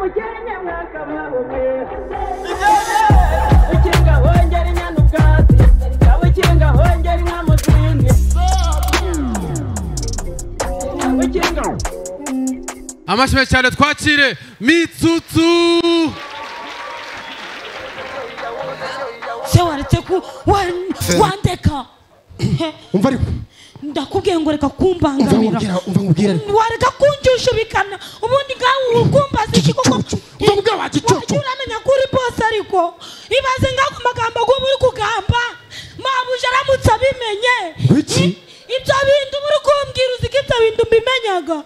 umukenye mwakababumwe ukinga hongera inyana ubwatsi ukinga hongera inka mu zindi ukinga. Amashyi cyane twakire Mitsutsu. Se waretse ku wandeka. Umva ariko ndakubwiye ngo reka kumbangamira. Umva nkubwira wareka kunjyushubikana ubundi ngawe ukumbaza iki koko? Umva nkubwira wagicucu. Uramenya kuri boss ariko ibaze ngaho amagambo go muri kugamba mabuja aramutse abimenye. Iki ibyo bintu muri kumbwira uziko ibyo bintu mbimenyaga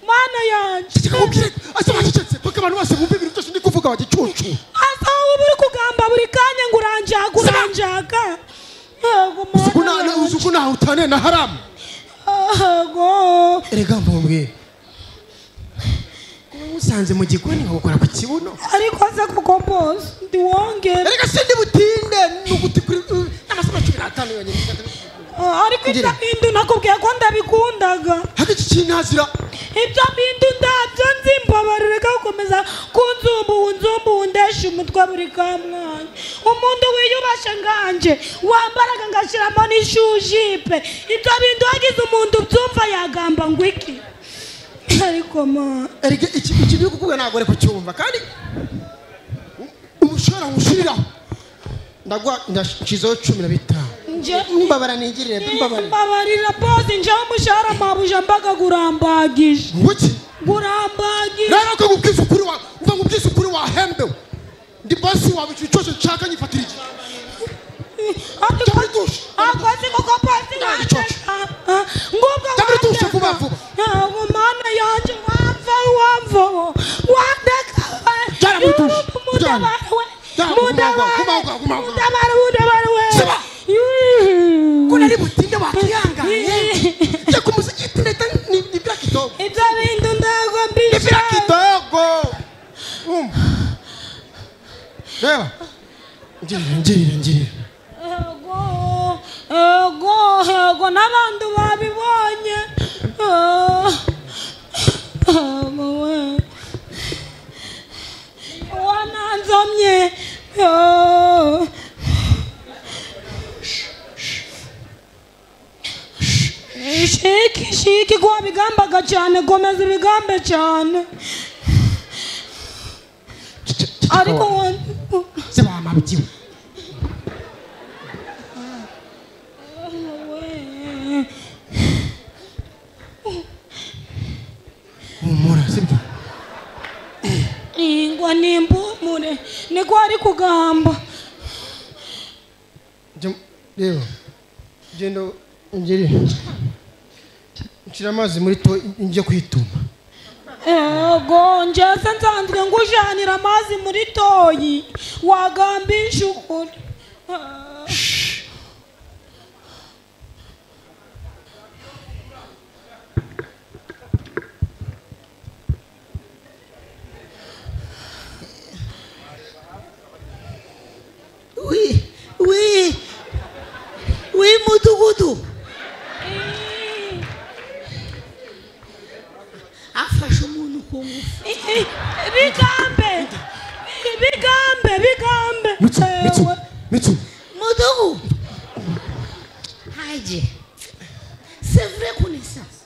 mana yanje. Kikubwira asa wacecetse paka abantu bose bumva ibintu byose ndi kuvuga wagicucu. Asa ubu uri kugamba buri kanya ngo uranjaga uranjaga. Uzuko uzuko naho utane na haramu. Ago. Erega mvumbwe. Kuba musanze mu gikoni nkagukora ku kibuno. Ariko aza kuko boss ndi wongere. Erega sindi butinde nuguti kuri n'amasaha 15 yonyine. Ariko ibyo bintu nakubwiye ko ndabikundaga. Haka iki kinazira. Ibyo bintu ndabyo nzimbabarire gukomeza kunzumbu unzumbu ndesha umutwe buri kamwanya. Umuntu wiyubashe nganje wambaraga ngashiramo n'ishujipe. Ibyo bintu wagize umuntu byumva yagamba ngo iki? Ariko ma erega iki biri kukuga nagore kucyumva kandi umushora ushirira. Ndagwa ndashizo 15. Mbabara nigirire mbabara. Mbabarira boss nje umushara mabuja mbaga gurambagije. Nguki? Gurambagije. Rero ko ngubwiza ukuri wa umva ngubwiza ukuri wa hembe. Ndi boss wawe cyose nshaka nyifatira iki. Ariko akoze koko boss ngubwo ndabitushe vuba vuba. Yego mana yanje wamva wamva. Wandeka. Jara mutushe. Mudabara we. Kuna ari butinde wakihanganye. Je kumuziki ndeta ni bila kidogo. Ibyo bintu ndago mbisha. Ni bila kidogo. Reba. Ngirira. Ego ego ego n'abantu babibonye. Ego we. Wananzomye. Shiki shiki kwa bigambaga cyane komeza ibigambe cyane. Ariko se bamabyiwe. Umura sibyo. Ingwa nimbumure niko ari kugamba. Reba. Gendo ngiri. Nshira amazi muri to nje kwituma. Ego nje nsanzwe ngujanira amazi muri toyi wagambisha ukuri. Oui, oui. Oui, mudugudu. Afashe umuntu ku ngufu. Bigambe. Bigambe, bigambe. Mitsu, Mitsu. Mudugu. Haje. C'est vrai connaissance.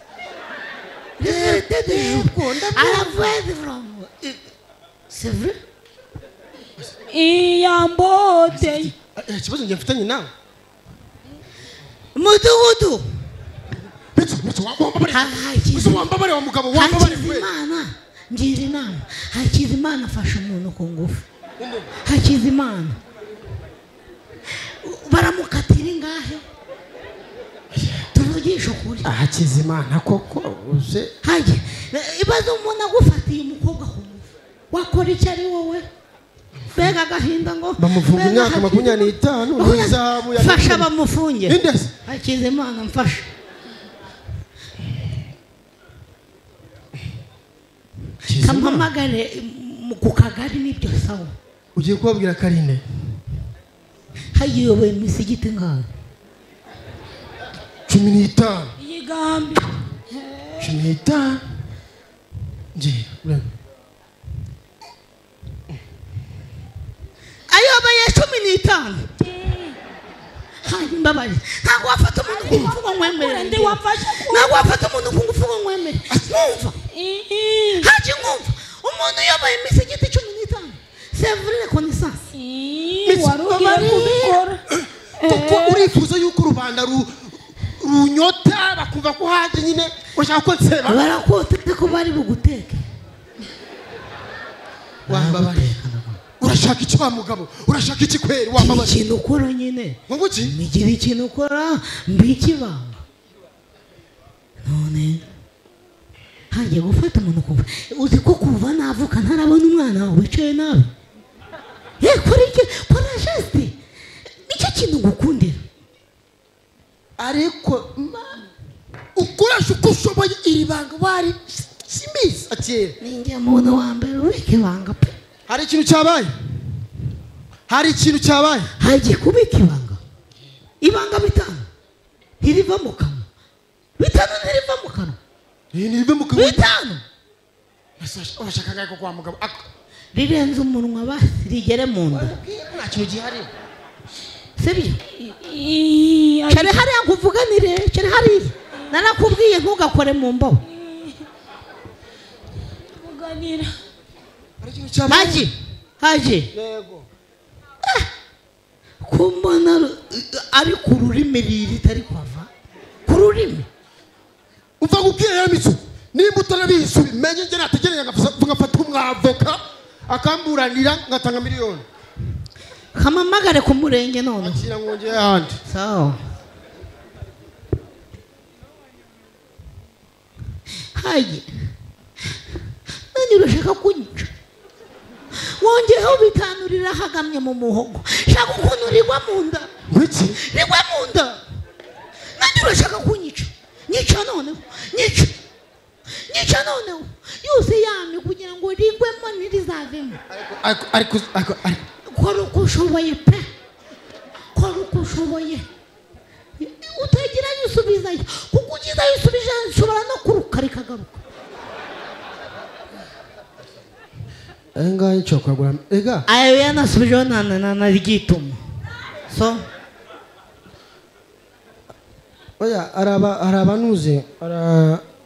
Vérité de jour. À la voix de vraiment. C'est vrai? Iyambote. Ikibazo njye mfitanye nawe. Mudugudu. Mitsu, wambabare. Wambabare wa mugabo, wambabare kwe. Hakizimana, ngira inama. Hakizimana afashe umuntu ku ngufu. Hakizimana. Baramukatira ingahe? Tuvugisha ukuri. Hakizimana koko uze. Haje, ibaze umuntu agufatiye umukobwa ku ngufu. Wakora iki ari wowe? Mbega agahinda ngo bamufunga imyaka 25 n'izahabu ya fasha bamufunge. Hakizimana mfasha. Kampamagare ku kagari nibyo sawa. Ugiye kubabwira Karine. Hayiyoboye imisigiti ngaho. 15. Iyigambi. 15. Ngiye. 15. Hayi mbabaye. Ntabwo wafata umuntu ku ngufu ngo nkwemere. Ndi wamfashe. Ntabwo wafata umuntu ku ngufu ngo nkwemere. Mwumva. Haji mwumva. Umuntu yabaye imisigiti 15. C'est vrai connaissance. Warugiye kubikora. Kuko urifuza yuko rubanda runyota bakumva ko haje nyine ushaka ko nseba. Barakotete ko bari buguteke. Wambabaye. Urashaka iki wa mugabo? Urashaka iki kweri wambabaye? Ikintu ukora nyine. Ngo iki? Migira ikintu ukora mbikibanga. None hagiye gufata umuntu kumva. Uzi ko kuva navuka ntarabona umwana wawe wicaye nabi. Kora iki? Kora geste. Nicyo kintu ngukundira. Ariko ukoresha uko ushoboye iri banga wari simbizi akera. Ninjye muntu wa mbere ubika ibanga pe. Hari ikintu cyabaye. Hari ikintu cyabaye. Hagiye kubika ibanga. Ibanga 5 ntiriva mu kanwa. 5 ntiriva mu kanwa. Ntiriva mu kanwa. 5. Urashaka ngaho kwa mugabo. Rirenze umunwa basi rigere mu nda. Nta kintu gihari. Sibyo? Cyane hariya nkuvuganire, cyane hariya. Narakubwiye ntugakore mu mbaho. Vuganira. Haji, Haji. Yego. Kumbona ari ku rurimi ritari kwava. Ku rurimi. Umva gubwira ya mitsu. Nimba utarabizi menye nge nategereye ngafata umwavoka akamburanira ngatanga miliyoni. Kamamagare ku murenge none. Akira ngongeye ahandi. Sawa. Haji. Nani urashaka kunyica? Wongeyeho 5 rirahagamye mu muhogo. Shaka ukuntu rigwa mu nda. Wiki? Rigwa mu nda. Nani urashaka kunyica? Nyica noneho. Nyica. Nyica noneho. Yose yami kugira ngo rigwemo ntirizavemo. Ariko kora uko ushoboye pe. Kora uko ushoboye. Utagira yusubizayo. Kuko ugize yusubije nshobora no kuruka rikagaruka. Enga nchokagura ega ayo yanasubije na rigituma so oya arabanuze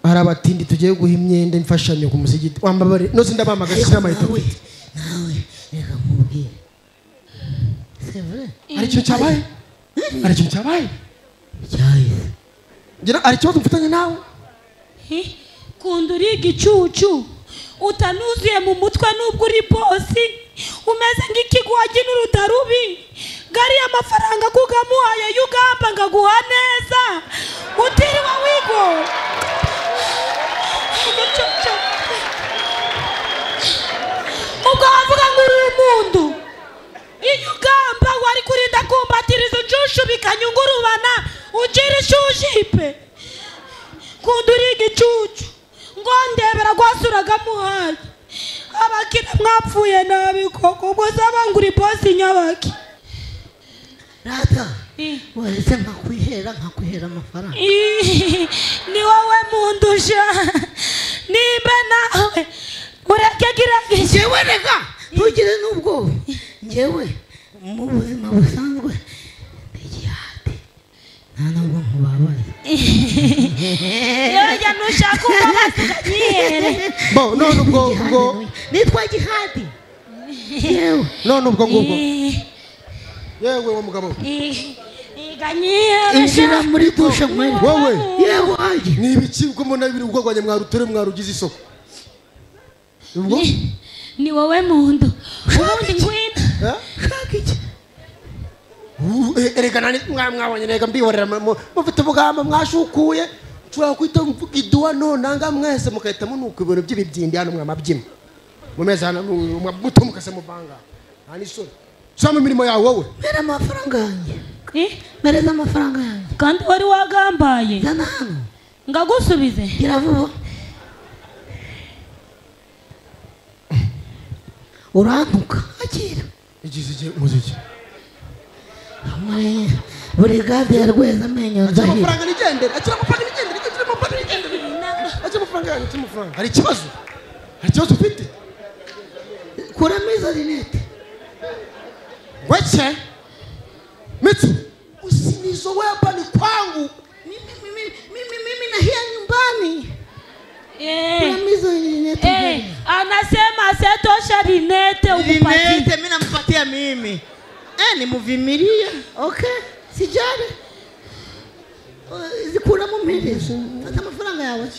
arabatindi tugiye guha imyenda imfashanyo ku musigiti wambabare no sindabamagara sinamahito nawe reka nkubwire c'est vrai hari ikintu cyabaye hari ikintu cyabaye cyahise ngira hari ikibazo mfitanye nawe kunda uri igicucu utanuzuye mu mutwe nubwo uri bosi umeze nk'ikigwagi n'urutarubi gari amafaranga kugamuhaye yugamba ngaguha neza utiriwe wigo ubwo wavuga ngo uri umuntu iyo ugamba wari kurinda kumbatiriza unjushu bikanyungurubana ugira ishujipe kunda uri igicucu ngo ndebera gwasuraga muhaye abakira mwapfuye nabi koko ubwo zabangura ibosi nyabaki rata waretse nkakwihera amafaranga ni wowe mundusha nimba nawe ureke gira njyewe reka ntugire n'ubwoba njyewe mu buzima busanzwe igihate nta nubwo nkubabaza yoya nushaka umbabaza ukanyihere bo none ubwo ubwo nitwa Gihadi yewe none ubwo ngubwo yewe wa mugabo iganyihere injira muri dushe mwere wowe yewe Haji ni ibiki ubwo mbona biri ubwo rwanye mwarutere mwarugize isoko ubwo ni wowe mundu ubundi ngwino shaka iki erega nani mwabonye rega mbihorera mufite ubugamba mwashukuye nshobora kwita mvuga iduwa nonanga mwese mugahita munuka ibintu by'ibibyindi hano mwamabyima mumeze hano muto mukase muvanga nta n'isoni soma imirimo yawe wowe mera amafaranga yanjye mereza amafaranga yanjye kandi wari wagambaye zana hano ngagusubize gira vuba urantuka akira igize muziki burigade ya Rwezamenyo akira amafaranga nigendere akira amafaranga nigendere akira amafaranga nigendere akira amafaranga yanjye akira amafaranga hari ikibazo hari ikibazo ufite kuramo izo rinete weke Mizo wewe hapa ni kwangu. Mimi na hia nyumbani. Kuna mizo linete. Anasema setosha linete ukupatie. Linete mimi nampatia mimi. Nimuvimilie. Okay. Sijali. Zikura mu mpereza. Fata amafaranga yawe.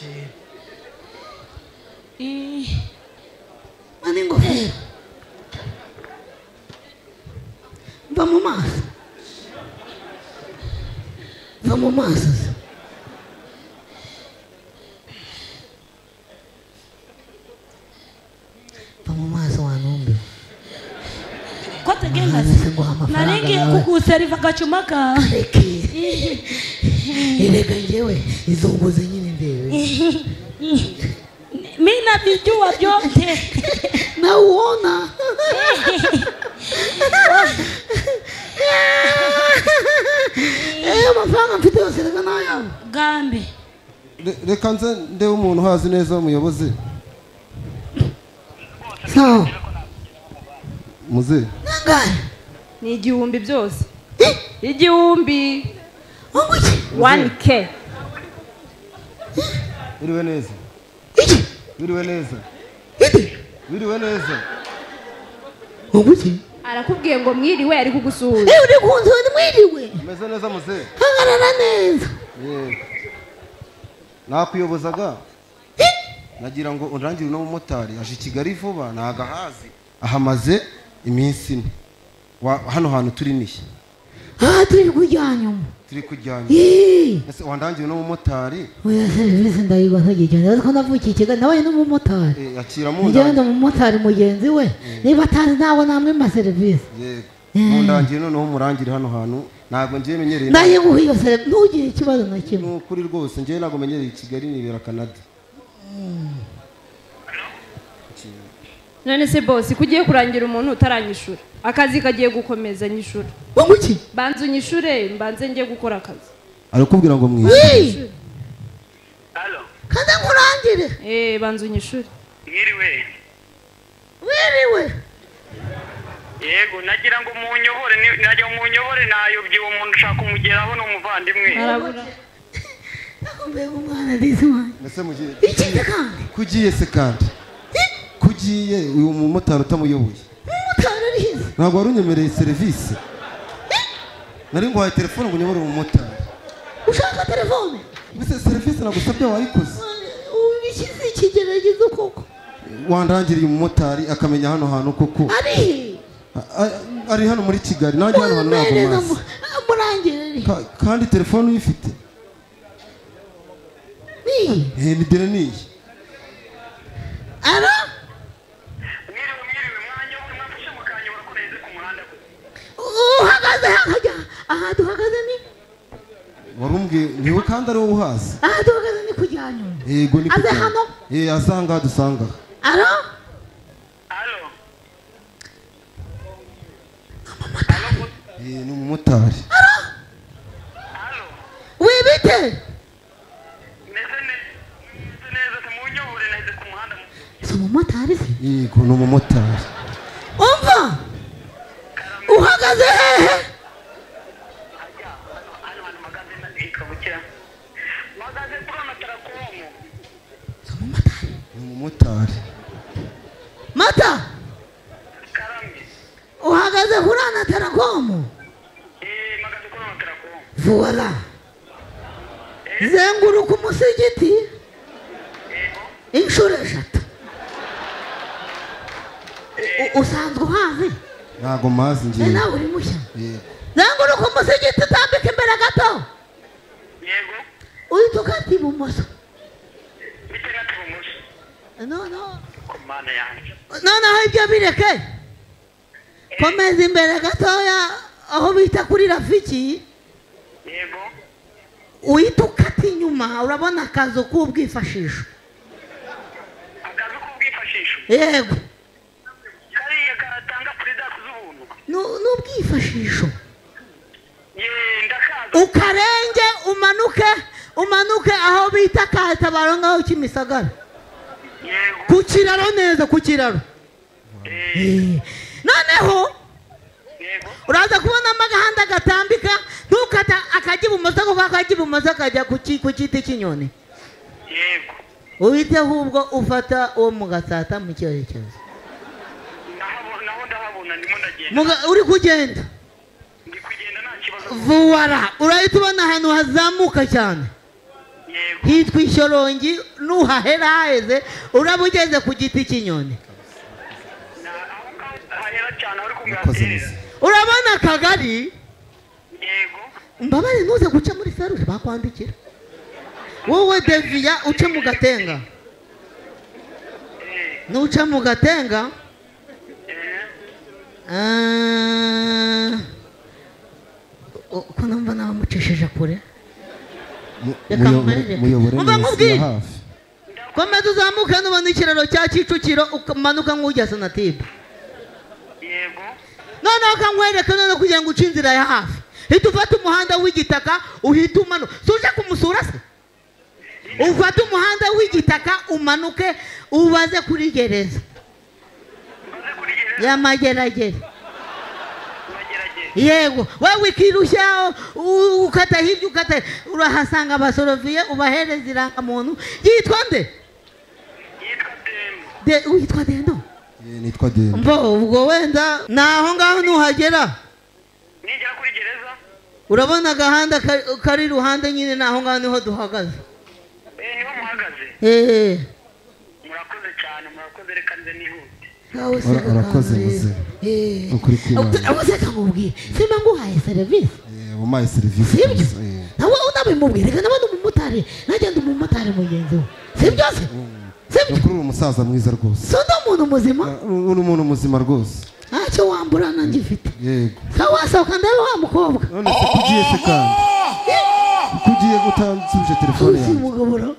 Mani ngofero. Va mu maso. Va mu maso. Va mu maso wanumbi. Kote genga. Naringi kukuserifa kachumaka. Erega njyewe izo ngozi nyine ndebe. Mimi nabijua vyote. Nauona. Amafaranga mfite yose reka nayawe. Gambe. Reka nze ndebe umuntu uhazi neza umuyobozi. Sawa. Muze. Nangahe? Ni 1000 byose. 1000. 1K. Wiriwe neza. Wiriwe neza. Wiriwe neza. Unguki? Arakubwiye ngo mwiriwe ari kugusuhuza. Uri kunzu ni mwiriwe. Meze neza muze. Hagarara neza. Yego. Nakuyobozaga. Nagira ngo undangire no mumotari aje Kigali vuba nagahazi. Ahamaze iminsi ine. Hano hantu turi nihe? Turi kujyanyuma. Turi kujyanyuma. Ese wandangiye no mumotari? Oya serivisi ndayigwa ntugigenda. Ariko navukiye i Kigali nabaye n'umumotari. Akira mundangiye. Ngenda umumotari mugenzi we. Niba atazi nawe namwe ma serivisi. Yego. Mundangiye noneho murangire hano hantu ntago ngiye menyereye. Naye nguha iyo serivisi ntugire ikibazo na kimwe. Nukuri rwose ngiye ntago menyereye i Kigali nibera Canada. None se boss kugiye kurangira umuntu utaranyishura. Akazi kagiye gukomeza nyishura. Wanguki? Banze unyishure mbanze ngiye gukora akazi. Arakubwira ngo mwishure. Allo. Kandi nkurangire. Banze unyishure. Mwiriwe. Mwiriwe. Yego nagira ngo munyobore nagira munyobore nayobye uwo muntu ushaka kumugeraho no muvandimwe. Arabura. Nakumbe umwana disi wanjye. Nase mugiye. Iki kandi? Kugiye se kandi. Kugiye uyu mumotari utamuyoboye. Umumotari ari he? Ntabwo wari unyemereye serivisi. Nari nguhaye telefone ngo unyobore umumotari. Ushaka telefone? Mbese serivisi nagusabye wayikoze. Ubishyize ikigeragezo koko. Wandangiriye umumotari akamenya hano hantu koko. Ari he? Ari hano muri Kigali nanjye hano hantu ntabwo mazi. Murangire. Kandi telefone uyifite? Ni. Ni dere niyi. Alo? Uhagaze hakajya aha duhagaze ni warumbwiye niwe kandi ari wowe uhazi. Aha duhagaze ni kujyanyuma. Yego ni aze hano. Azanga dusanga. Alo? Alo. Ni umumotari. Alo? Alo. Wibite? Meze neza munyobore neze ku muhanda. Si umumotari se? Yego ni umumotari. Umva. Uhagaze hehe? Ni umumotari. Mata. Uhagaze kuri Anatarakomu. Voila. Zenguruka umusigiti inshuro 3. Usanzwe uhazi? Ntago mazi ngiye. Nawe uri mushya. Zenguruka umusigiti utambike imbere gato. Yego. Uhita ukata ibumoso. Bite gato ibumoso. No. Komana yanjye. Noneho ibyo bireke. Komeza imbere gatoya aho bita kuri Rafiki. Yego. Uhita ukata inyuma urabona akazu k'ubwifashisho. Akazu k'ubwifashisho? Yego. Kariya karatanga puridaku z'ubuntu. N'ubwifashisho. Ndakaza. Ukarenge umanuke aho bita Katabaro ngaho Kimisagara. Yego. Ku kiraro neza ku kiraro. Noneho uraza kubonamo agahanda gatambika ntuka ukata akajya ibumoso kuko akajya ibumoso akajya ku giti cy'inyoni. Yego. Uhite ahubwo ufata uwo mu Gatsata mu cyerekezo. Naho ndahabona ndimo ndagenda. Uri kugenda? Ndi kugenda nta kibazo. Vuwara, urahita ubona ahantu hazamuka cyane. Yego. Hitwa Ishyorongi, nuhahera haheze uraba ugeze ku giti cy'inyoni. Aho ngaho hahera cyane aho uri kuganirira. Urabona akagari? Yego. Mbabare ntuze guca muri feruje bakwandikira. Wowe deviya uce mu Gatenga. Nuca mu Gatenga. Ko numva nabamucishije kure. Muyobore neza hafi. Komeza uzamuke nubona ikiraro cya Kicukiro umanuka nk'ujya Sonatube. Yego. Noneho kankwereka noneho kugira ngo uce inzira ya hafi. Hita ufata umuhanda w'igitaka uhita umanuka. Si uje kumusura se? Ufate umuhanda w'igitaka umanuke ubaze kuri gereza ya Mageragere. Yego, wewe wikirushya ukata hirya ukata urahasanga abasoroviye ubahereza irangamuntu. Yitwa nde? Yitwa Dendo. Witwa Dendo? Nitwa Dendo. Mbo ubwo wenda naho ngaho nuhagera nigera kuri gereza urabona agahanda kari iruhande nyine naho ngaho niho duhagaze. Niho muhagaze? Murakoze cyane, murakoze, reka nze nihute. Urakoze muze. Ukuri kw'Imana. Uze kamubwire. Simba nguhaye serivisi. Wampaye serivisi. Sibyo? Nawe unabimubwire, reka nawe ni umumotari, nanjye ndi umumotari mugenzi we. Sibyo se? Sibyo? Ukuri uri umusaza mwiza rwose. Si undi umuntu muzima? Uri umuntu muzima rwose. Ntacyo wambura nanjye mfite. Yego. Sawa ndebe wa mukobwa. None se kugiye se kandi? Kugiye gutansubije telefone yanjye. Umugabo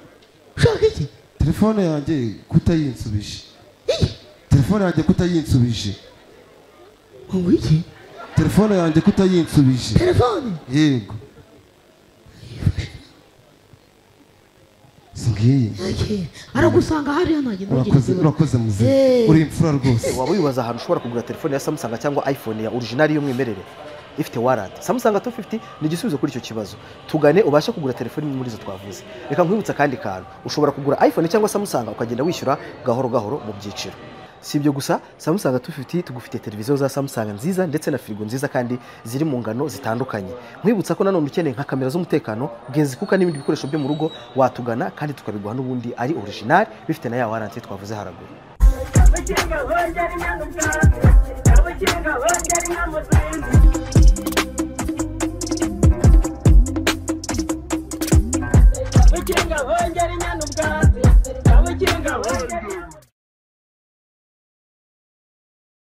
ushaka iki? Telefone yanjye kutayinsubije. Telefone yanjye kutayinsubije. Ngo iki? Telefone yanjye kutayinsubije. Telefone? Yego. Singiye. Aragusanga hariya nagenda. Urakoze, urakoze muze. Uri imfura rwose. Waba wibaza ahantu ushobora kugura telefone ya Samsung cyangwa iPhone ya original y'umwimerere ifite warranty. Samsung 250 ni igisubizo kuri icyo kibazo. Tugane ubashe kugura telefone muri izo twavuze. Reka nkwibutsa kandi kantu, ushobora kugura iPhone cyangwa Samsung ukagenda wishyura gahoro gahoro mu byiciro. Si ibyo gusa, Samsung 250 tugufite televiziyo za Samsung nziza ndetse na firigo nziza kandi ziri mu ngano zitandukanye. Nkwibutsa ko nanone ukeneye nka kamera z'umutekano, genzi kuka n'ibindi bikoresho byo mu rugo watugana kandi tukabiguha n'ubundi ari original bifite na ya warranty twavuze haraguru.